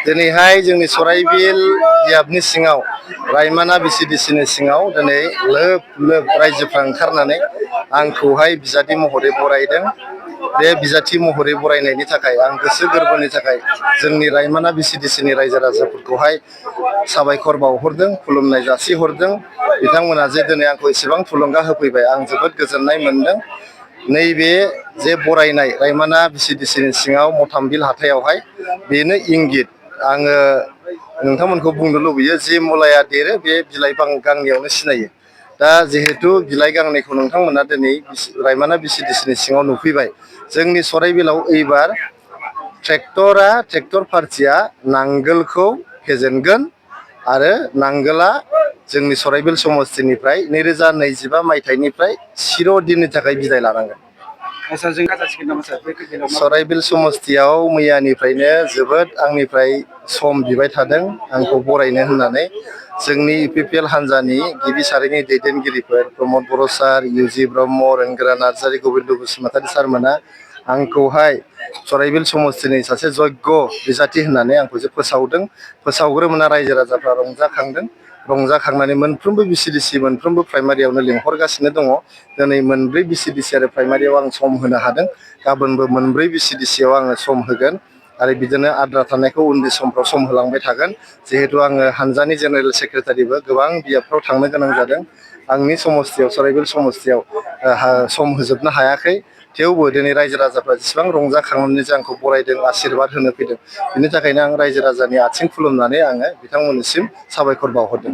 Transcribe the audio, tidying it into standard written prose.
दिनैहाय जोंनि सराइबिल बियाबनि सिङाव रायमाना बिसिडिसिनि सिङाव दिनै लोब लोब रायजोफ्रा ओंखारनानै आंखौहाय बिजाथि महरै बरायदों। बे बिजाथि महरै बरायनायनि थाखाय आं गोसो गोरबोनि थाखाय जोंनि रायमाना बिसिडिसिनि रायजो राजाफोरखौहाय साबायखर बावहरदों, खुलुमनाय जासिहरदों। बिथांमोना जे दिनै आंखौ एसेबां थुलुंगा होफैबाय, आं जोबोद गोजोननाय मोनदों। नैबे जे बरायनाय रायमाना बिसिडिसिनि सिङाव मथामबिल हाथायावहाय बेनो इंगित। आङो नोंथांमोनखौ बुंनो लुबैयो जे मुलाया देरो बे बिलाइ गांनैयावनो सिनायो। दा जिहेतु बिलाइ गांनैखौ नोंथांमोना दिनै रायमाना बिसिडिसिनि सिङाव नुफैबाय। जोंनि सराइबिलाव एबार ट्रेक्टर पार्टिया नांगोलखौ फेजेनगोन आरो नांगोला जोंनि सराइबिल समस्तिनिफ्राय 2025 मायथाइनिफ्राय सिर' दिननि थाखाय बिदाय लानांगोन। सराइबिल समस्तियाव मैयानिफ्रायनो जोबोद आंनिफ्राय सम बिबाय थादों आंखौ बरायनो होननानै। जोंनि इउपिपिएल हान्जानि गिबि सारिनि दैदेनगिरिफोर प्रमद बर' सार, इउजि ब्रह्म, रोंगोरा नार्जारि, गबिन्द बसुमतारी सारमोना आंखौहाय सराइबिल समस्तिनि सासे जग्य बिजाथि होननानै आंखौ जे फोसावग्रोमोना रायजो राजाफ्रा रंजाखांदों। रंजाखांनानै मोनफ्रोमबो बिसिडिसि मोनफ्रोमबो प्राइमारियावनो लिंहरगासिनो दङ। दिनै मोनब्रै बिसिडिसि आरो प्राइमारियाव आं सम होनो हादों। गाबोनबो मोनब्रै बिसिडिसियाव आङो सम होगोन आरो बिदिनो आद्रा थानायखौ उननि समफ्राव सम होलांबाय थागोन। जिहेतु आङो हानजानि जेनेरेल सेक्रेटारिबो गोबां बियाबफ्राव थांनो गोनां जादों। आंनि समस्तियाव सराइबिल समस्तियाव सम होजोबनो हायाखै। थेवबो दिनै रायजो राजाफ्रा जेसेबां रंजाखांनानै जे आंखौ बरायदों, आशिर्बाद होनो फैदों, बिनि थाखायनो आं रायजो राजानि आथिं खुलुमनानै आङो बिथांमोननिसिम साबायखर बावहरदों।